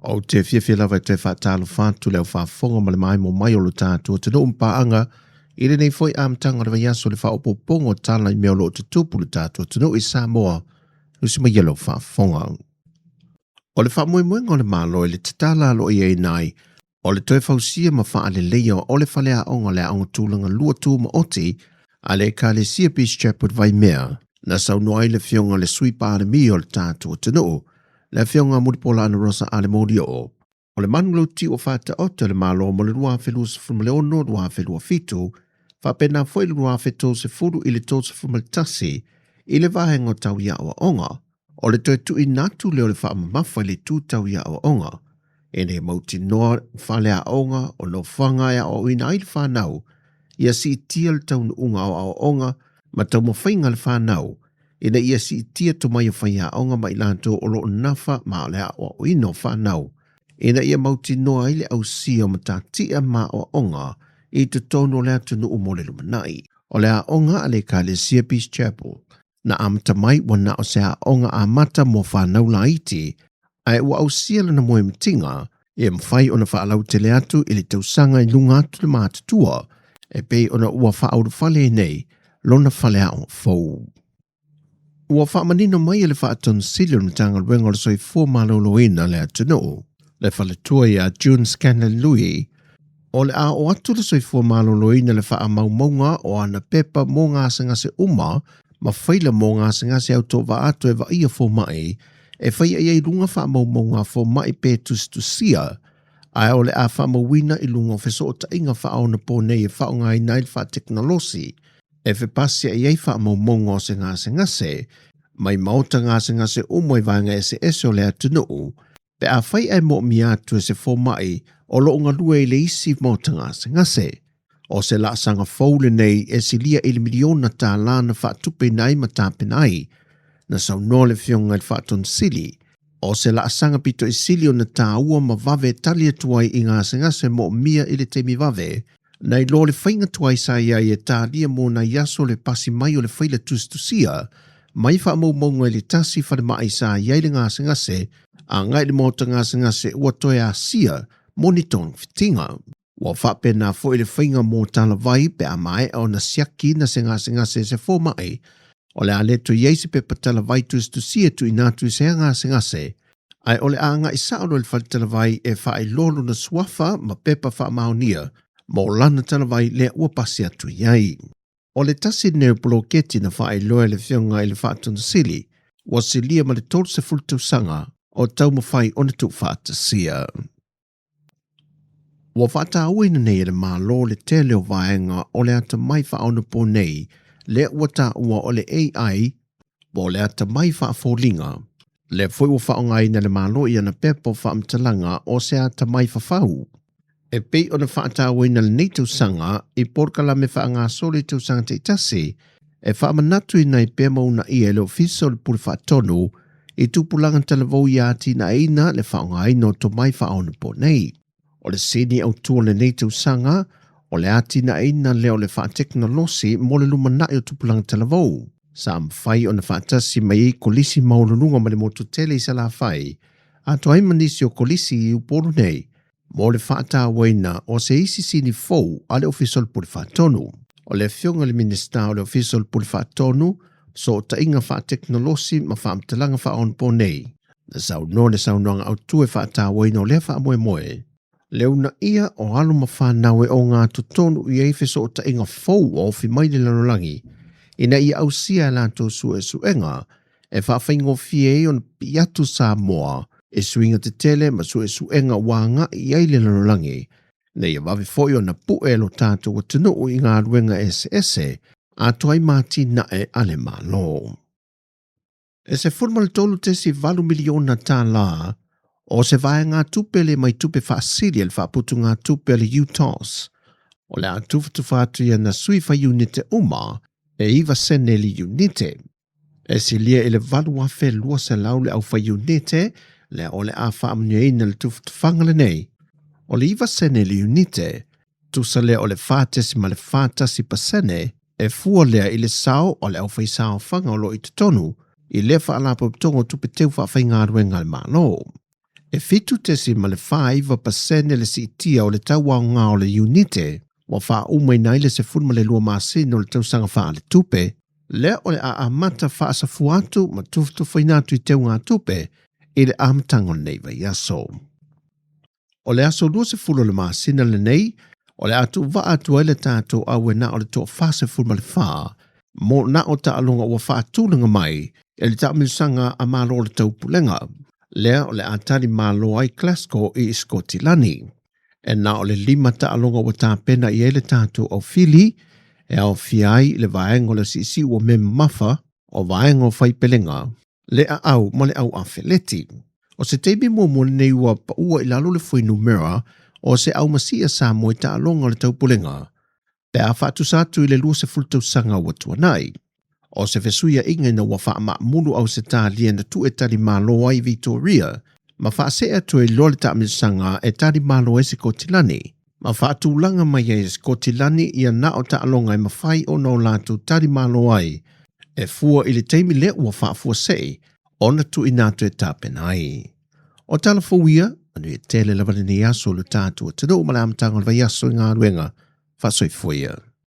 Ou te fiafia lava e toe faatalofa atu le au faafofoga ma le maaimo mai o lo tatou atunuu ma paaga i lenei foi amataga o le vaiaso le faaopoopoga o tala i mea o lo o tutupu le tatou atunuu i Samoa. Usi mai lau faafofoga. O le faamoemoega o le Malo i le tatala aloaiaina ai o le toe fausia ma faaleleia o le faleaoga o le Aoga Tulaga Lua Tumaoti a le Ekalesia Peace Chapel Vaimea, na saunoa ai le Afioga i le Sui Palemia o le tatou atunuu, le Afioga Mulipola Anarosa Ale Molioo. O le manulauti ua faataoto e le Malo mo le 2026-2027, faapena foi le 2030 i le 31 i le vaega o tau i aoaoga, o le toe tuuina atu lea o le faamamafa i le itu tau i aoaoga, ina ia mautinoa faleaoga o nofoaga e aoaoina ai le fanau, ia siitia le taunuuga o aoaoga ma taumafaiga a le fanau, ina ia siitia tomai o faiaoga ma i latou o lo o nafa ma le aoaoina o fanau, ina ia mautinoa ai le ausia o matatia ma aoaoga i totonu o le atunuu mo le lumanai. O le aoga a le Ekalesia Peace Chapel na amata mai ua na o se aoga amata mo fanau laiti, ae ua ausia lana moemitiga ia mafai ona faalautele atu i le tausaga i luga atu le matutua e pei ona ua faaulufale ai nei lona faleaoga fou. Ua faamanino mai e le Faatonu Sili o le Matagaluega o le Soifua Maloloina le atunuu, le faletua ia June Scanlon Lui, o le a oo atu le Soifua Maloloina le faamaumauga o ana pepa mo gasegase uma ma faila mo gasegase autovaa atu e vaaia fomai e faia i ai luga faamaumauga a fomai pe tusitusia, ae o le a faamauina i luga o fesootaiga faaonaponei e faaaogaina ai le faatekonolosi e fepasia'i ai faamaumauga o se gasegase mai maota gasegase uma i vaega eseese o le atunuu, pe afai ae moomia atu e se fomai o lo o galue i le isi maota gasegase. O se laasaga fou lenei e silia i le miliona tālā na faatupeina ai ma tapena ai, na saunoa le Afioga i le Faatonu Sili, o se laasaga pito i sili ona tāua ma vave e tali atu ai i gasegase moomia i le taimi vave, nai lo le faiga tuai sa i ai e talia mo nai aso le pasi mai o le faila tusitusia mai faamaumauga i le tasi falemai sa i ai le gasegase agai i le maota gasegase ua toe asia mo ni togafitiga. Ua faapena foi le faiga mo talavai pe a maea ona siakiina se gasegase e se fomai, o le a le toe i ai se pepa talavai tusitusia e tuuina atu i se gasegase, ae o le a agai sao loa i le fale talavai e faailoa lona suafa ma pepa faamaonia mo lana talavai lea ua pasi atu i ai. O le tasi lenei o poloketi na faailoa e le Afioga i le Faatonu Sili, ua silia ma le 30 tausaga o taumafai ona tuufaatasia. Ua faatauaina nei e le Malo le tele o vaega o le atamai faaonaponei lea ua taua o le AI po o le atamai faafoliga. Lea foi ua faaaogaina e le Malo i ana pepa o faamatalaga o se atamai fafau. E pei ona faatauaina lenei tausaga i polokalame faagasolo i tausaga taitasi e faamanatuina ai pea ma uunaia e le Ofisa o le Pule Faatonu i tupulaga talavou ia atinaeina le faaaogaina o tomai faaonaponei. O le sini autu o lenei tausaga, o le atinaeina lea o le faatekonolosi mo le lumanai o tupulaga talavou. Sa mafai ona faatasi mai ai Kolisi Maualuluga ma le Motu Tele i Salafai, atoa ai ma nisi o Kolisi i Upolu nei, mo le faatauaina o se isi sini fou a le Ofisa o le Pule Faatonu. O le Afioga i le Minisita o le Ofisa o le Pule Faatonu, Sootaiga Faatekonolosi ma Faamatalaga Faaonaponei, na saunoa le saunoaga autu e faatauaina o lea faamoemoe, le uunaia o alo ma fanau e ogatotonu i ai fesootaiga fou ua ofi mai le lalolagi, ina ia ausia e latou suesuega e faafaigofie ai ona pipii atu Samoa i suiga tetele ma suesuega ua agai i ai le lalolagi, ina ia vave foi ona pue lo tatou atunuu i galuega eseese atoa ai ma atinae a le Malo. E $13.8 miliona tālā o se vaegatupe le mai tupe faasili a le faaputugatupe a le UTOS, o le a tufatufa atu i ana sui fai iunite uma e 9 sene le iunite. E silia i le 8,200 le aufai iunite lea o le a faamanuiaina le tufatufaga lenei. O le 9 sene le iunite, tusa lea o le 4.41% e fua lea i le sao o le aufaisaofaga o lo o i totonu i lea faalapotopotoga o tupe teu faafaigaluega a le Malo. E 7.49% le siitia o le tau aoga o le iunite ua faaumaina ai le 12 masina o le tausaga faaletupe, lea o le a amata faasafua atu ma tufatufaina atu i teugatupe i le amataga o lenei vaiaso. O le aso 20 o le masina lenei, o le a tuuvaa atu ai le tatou au e na o le toa 44 mo na o taaloga ua faatulaga mai e le taamilosaga a Malo o le Taupulega, lea o le a tali malo ai Glasgow i Sikotilani. E na o le lima taaloga ua tapena i ai le tatou aufili, e aofia ai le vaega o le siisiu ua me mamafa, o vaega o faipelega, le aau ma le au afeleti. O se taimi muamua lenei ua paua i lalo le fuainumera o se aumasia Samoa i taaloga o le taupulega, pe a faatusa atu i le 20 tausaga ua tuanai. O se fesuiaiga ina ua faamaamulu Ausetalia na tuu e tali malo ai Vitoria ma faasee atu ai loa le taamilosaga e tali malo ai Sikotilani, ma faatulaga mai ai e Sikotilani ia na o taaloga e mafai ona o latou tali malo ai e fua i le taimi lea ua faafuasei ona tuuina atu e tapena ai. O tala fou ia, manuia tele lava lenei aso i lo tatou atunuu ma le amataga o le vaiaso i galuega faasoifua ia.